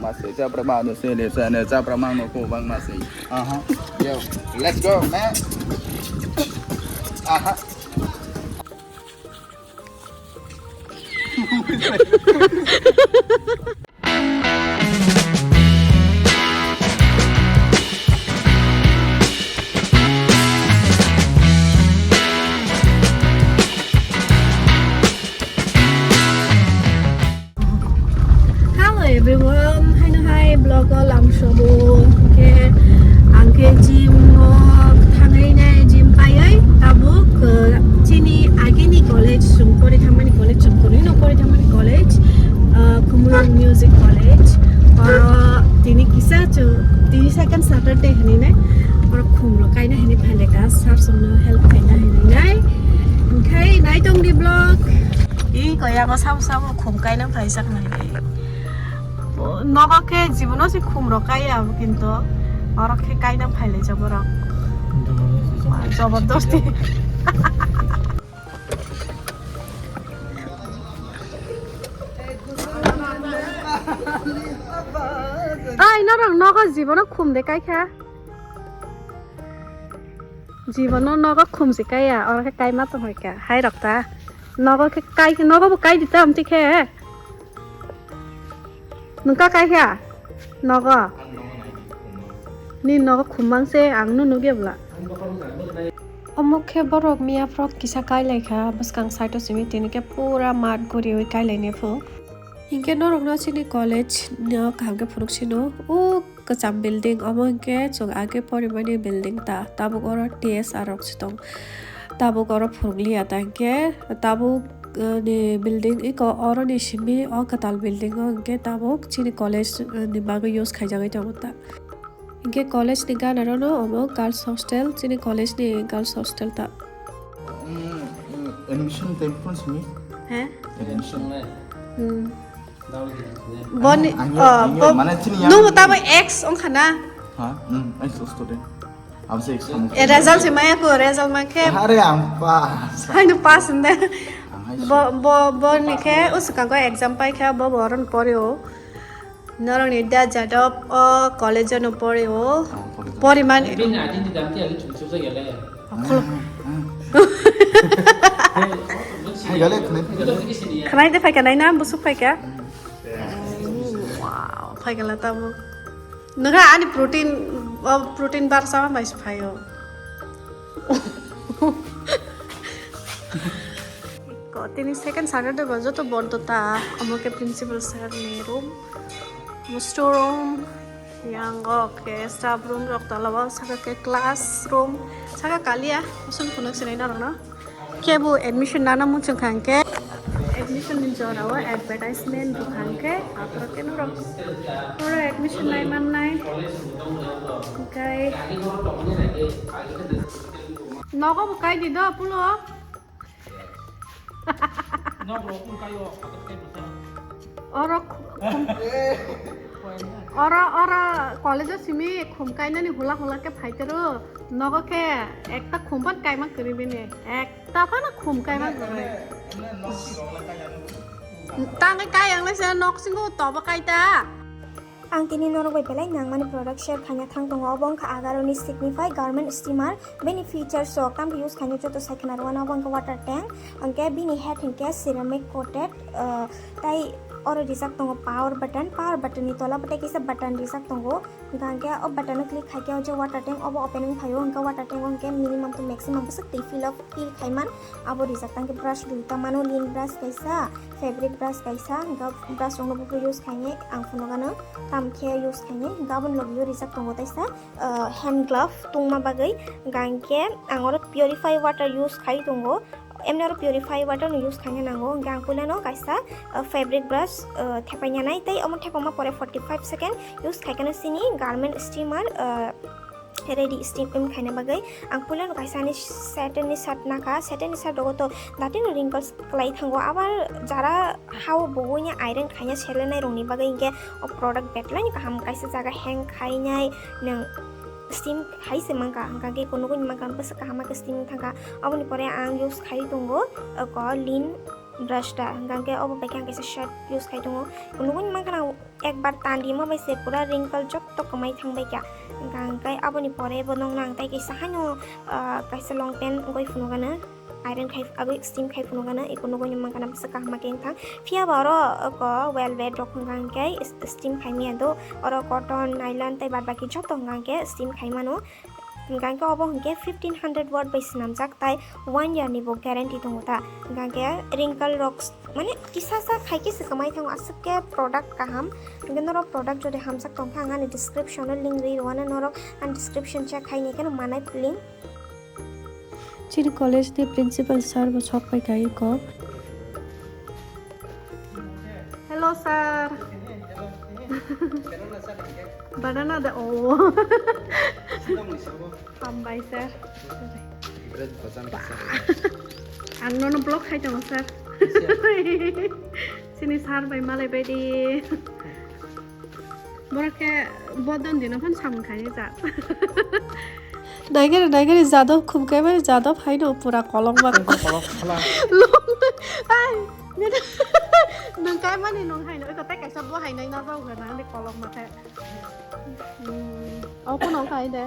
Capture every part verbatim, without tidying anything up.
Masih capra mano sini sana capra mano ko bang masih. Aha. Yo, let's go, man. Aha. Hello everyone, haino hai vlog o lamsobo. Khe ang khe gym o thangwi nai, gym paiwi tabuk, uh, chini agini college chwng pori thangmani college, chwng kwrwi no pori thangmani college, uh, Khumulwng Music College. Oro tini kisa chwng, tini second Saturday hinwi nai, oro khum rok kaina hinwi phaileka, sir songno help khaina hinwi nai. Onkhe nai tongdi vlog. Iko yago sabo sabo khum kaina phaijak nai. Nogo khe jibono se khum rok kaiya abo kintu oro khe kaina phailai jabo rok. Jobordosti. Ai norok nogo jibono khum de kai kha. Jibono nogo khumsi kaiya, oro khe kaima tongkha hai rok ta. Nogo khe kai, nogo bo kai di tam ti khe. Nung ka kai kha? Nogo. Ni nogo khum mang se ang no nugya bla. Omo khe borok miya frog kisa kai lai kha, bwskang side o simi tini khe pura mat guriwi kai lai ni phu. Hinkhe norok no chini college no kaham khe phunuk sino. O kwcham building, omo hinkhe chwng age porimani building ta, tabuk oro T S R rok se tong, tabuk oro phunukliya ta hinkhe tabuk, eh, ni building iko oro ni simi o kwtal building o hinkhe tabuk chini college, eh, ni bagwi use khaijagwi tongo ta. Hinkhe college ni gana rono omo girls hostel, chini college ni girls hostel ta. Mm, mm, admission time phone simi? He? Admission. Hmm. Boni, ani, oh, ani, bo, mane chini yang nung tabo ex ongkha na? Ha? Hmm, ex student. Abo se exam. Eh, result se maya ko, result ma khe. Are ang pass. Hai no pass nda. Ang hai bo, se. Bo, bo ni khe, o swkang ko exam pai khe, bo, bo ron pori o. Norok ni da jadop o college no pori o. Oh, college. Pori man. Bini adin di dam ti ali chuk chuk jagale. Akholo. Hmm, hmm. Hai gale khwnai phai gale. Khwnai de phai ka nai na, busuk phai ka. Wow, phai gala tabo. Nokha ani protein, o protein bar sama bai se phaio. Ko tini second Saturday ba joto bondo ta, omo khe principal sir ni room. Omo store room, yang o khe staff room rok tola o, saka khe class room, saka kalia, kusun phunuk sinai norok no. Kebo admission nana muchung kha hwnkhe, admission ni jora o advertisement rwkha hwnkhe, aphuru khe norok oro admission nai mannai. Hwnkhe nogo bo kai di do pulo. Oro khum-, oro, oro college o simi khum kainani hula hula khe phaitero, nogo khe ekta khum phan kaima kwrwi bini, ekta phano khum kaima kwrwi. Tangwi kai ang lai se nok singo tobo kai ta. Ang tini norok bai belai nangmani product share khaina thang tongo, obo wngkha Agaroni Signify Garment Steamer. Bini features rok tamkhe use khaina joto sai khna rwano, obo wngkha water tank, hwnkhe bini head hwnkhe ceramic coated, ah, tai oro rijak tongo power button, power button ni tola bo tei kisa button rijak tongo, hwnkhe o button o click khaikhe o je water tank obo open wng phaio, hwnkhe water tank o hwnkhe minimum to maximum bwswk twi fill up fill khaiman abo rijak, tangkhe brush duita mano, lin brush kaisa, fabric brush kaisa, hwnkhe brush rokno buphuru use khainai ang phunukgano, tamkhe use khainai, hwnkhe aboni logio rijak tongo taisa, ah, hand glove tungma bagwi, hwnkhe ang oro purify water use khai tongo, emni oro purify water no use khaina nango, hwnkhe ang puilano kaisa, ah, fabric brush, ah, thepaina nai, tei omo thepama pore forty five second use khaikhe no chini garment steamer, ah, ready steam em khaina bagwi. Ang puilano kaisa ani satin ni shirt nakha, satin ni shirt rogo to dating wrinkles kwlai thango, abar jara hao bugui ni iron khaina selenai rokni bagwi hinkhe o product betlaini kaham, kaisa jaga hang khainai nwng steam khai se mankha, hwnkhe kunugui mankha bwswk kaham khe steam thangkha. Aboni pore ang use khai tongo, oko lin brush ta, hwnkhe obo bai khe ang kaisa shirt use khai tongo, kunugui mankha ang Ekbar tan rima bai se pura wrinkle jotto kwmai thang bai kha. Hwnkha hwnkhe aboni pore bo nokno ang tei kaisa haino, ah, kaisa long pant goi phunukgano, iron khai, agoi steam khai phunukgano, eko nugui mankha na bwswk kaham khe wngthang. Phiya ba oro eko velvet rok hwnkha hwnkhe steam khai maya do, oro cotton, nylon tei bad baki jotto hwnkha hwnkhe steam khai mano. Hwnkha hwnkhe obo hwnkhe fifteen hundred watt bai swnamjak tei one year ni bo guarantee tongo ta. Hwnkha hwnkhe wrinkle rok s-, mane kisa sa khai khe se kwmai thango, aswk khe product kaham. Hwnkhe norok product jodi hamjak tongkha ang ani description o link rwi rwano, norok ani description check khai nai kheno manai link. Chini college ni principal sir bo sok pai kha eko. Hello sir. Banana da o. Hambai sir. Ang nono block khai tongo sir. Chini sir bai malai bai di. Borok khe bodon dino phan samung khaini jat. Naigari naigari Jadab khum khe mani Jadab haino pura kolokma. Kolok khala. Ai, nwng kai mani nwng haino eko tei kaisa bo hainai na jao khe nang de kolokma khe. Hmm, o phano khai de.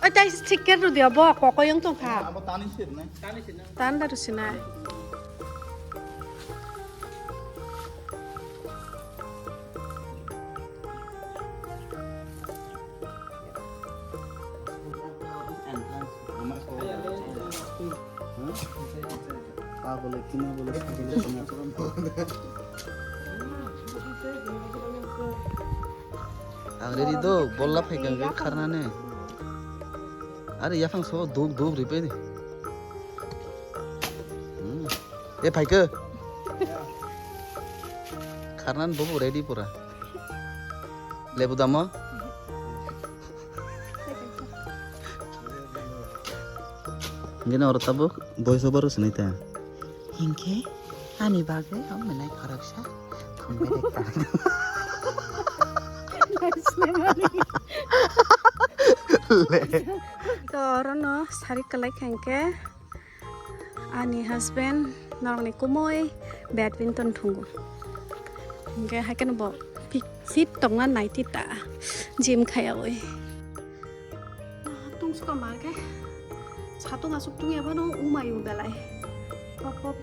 Oi, tai sticker rw dia bo kokoi wng tong kha. Abo tani sir nai. Tani sir nai. Tanda rw sinai. Ang ready do, bolla phai kang kharnani. Are yaphang so dub dub ripe di. Hmm. E phaikhe. Kharnan bobo ready pura. Lebu damo. Gini oro tabuk voice over sinai ta. Hinkhe ani bagwi ang belai khoroksa khum bedek ta. Le. To orono sari kwlai kha hinkhe. Ani husband norokni kumui badminton thungo. Hingke haikhe no bo fit, fit tongna naiti ta gym khaiyawi. Tungsuka ma khe satung asuk tungya phano umaio belai. Pop, pop.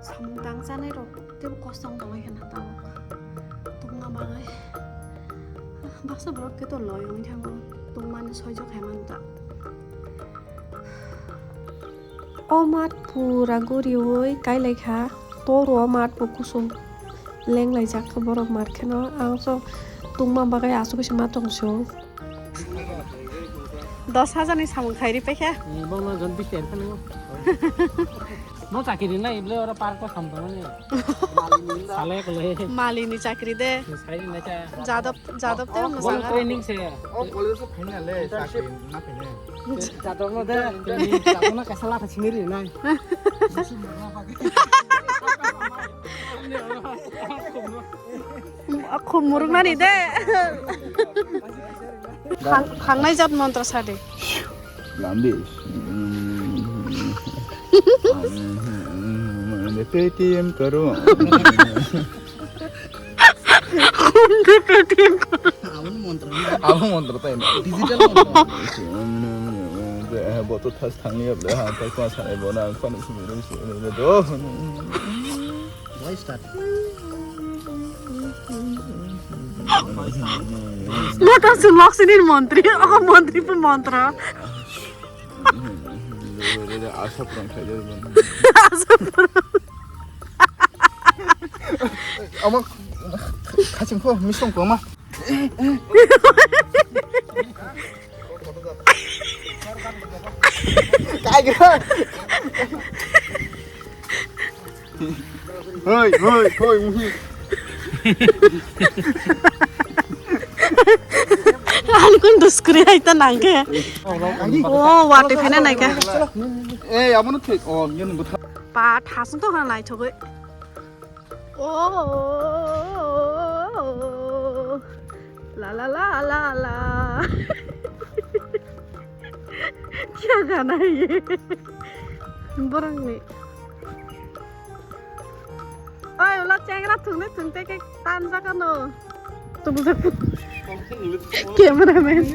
Samung tang chanai rok teibo kosto wng tongwi kheno tabuk tongna bagwi. Baksa borok khe to loi wngwi thango, tongmani soijo khaimani ta. O mat pura guriwi kailaikha, toro o mat bo kusung lenglaijak kha borok mat kheno, ang so tongma bagwi asugwi se ma tongso. Dos hajar ni samung khairi paikha. Ni bongno jon bis hajar khani. Mo chakiri nai ble ora park ko samtang ni. Sale ko le. Mali ni chakri de. Sai na cha. Jadab, Jadab te mo. Bol training se. O college se phaina le chakri na phaina. Jadab no de. Jadab na kaisa la thachini ri nai. Khum muruknani de. Thang-, thangnai jat mantra sa de. Lambi. Paytm karo. Khum de Paytm karo. Abo mantra tai. Digital mantra. Boto thas thangya ble ha tai kwa sanai bona ang phone simi rung simi do. Why start? Mata sulok sini mantri, ako mantri pun mantra. Asa purang khaja. Asa purang. Ama khaching ko misong ko ma. Kaigra. Hoi, hoi, hoi, muhi. Ang kun duskuri aita nangke. Oh, wate phena naika. Eh, abono thik. Oh, yun butha. Pa thasung to hana naithogoi. Oh, la la la la la. Kya gana hai ye? Borok ni. Wala chengra thungni thungte ke tan jakano. Tubujak. Cameraman.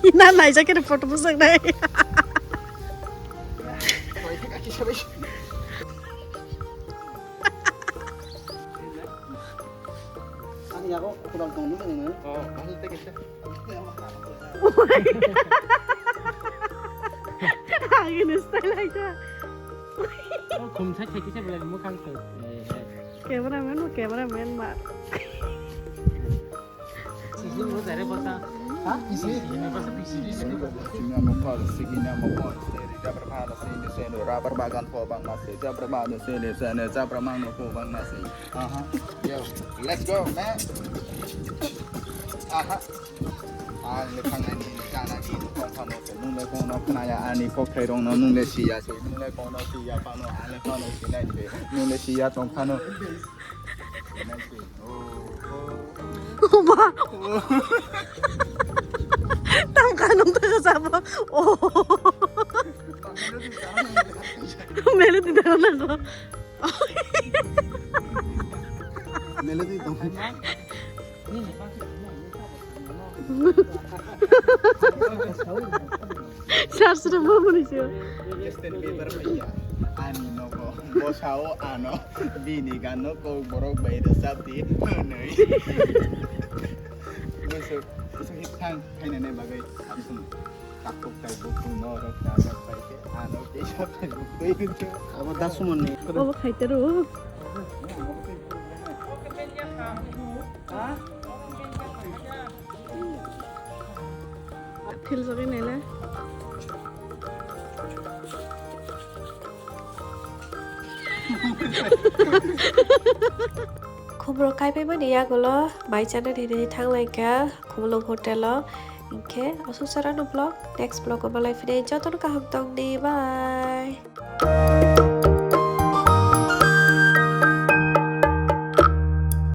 Kina naijak khe photo bwswk nai. Ani yago khudal tong nung nung. Oh, mahal te kisa. Agini style aja. Oh, khumsa khe kisa belai mukhang to. Cameraman, cameraman ma. Sisi mo jare bota. Ha? Isi? Ini bota bisi. Sini mo pal, sini mo pal. Sini jabra pala, sini sini rubber bagan po bang masi. Jabra bagan sini sini jabra mangno po bang masi. Aha. Yo, let's go, man. Aha. Ang le thangnani, chanani, tongphano se, nung le kono khnaya, ani kokthai rokno nung le siya se, nung le kono siya phano, ang le phano sinai se, nung le siya tongphano. Oma. Tam kanung ta sabo. Oh. Melody dana nango. Melody dong. Sar sar mo mo ni sio. Justin Bieber bhaiya, ani nogo bosao ano bini ganno kok borok bai rwchapdi hwnwi. Bwswk, bwswk hit thang khainani bagwi aswk. Takhuk tai bukhuk norok chajak bai khe ano kisa Facebook twi hwnwi. Abo Dasumon ni. Abo khaitaro. Phil jagwi naile. Khumrok kaipaimani yagulo mai chanani hinwi thanglaikha Khumulwng hotel o. Hinkhe aswk sarano vlog, next vlog o malai phinai jotono kaham tongdi, bye.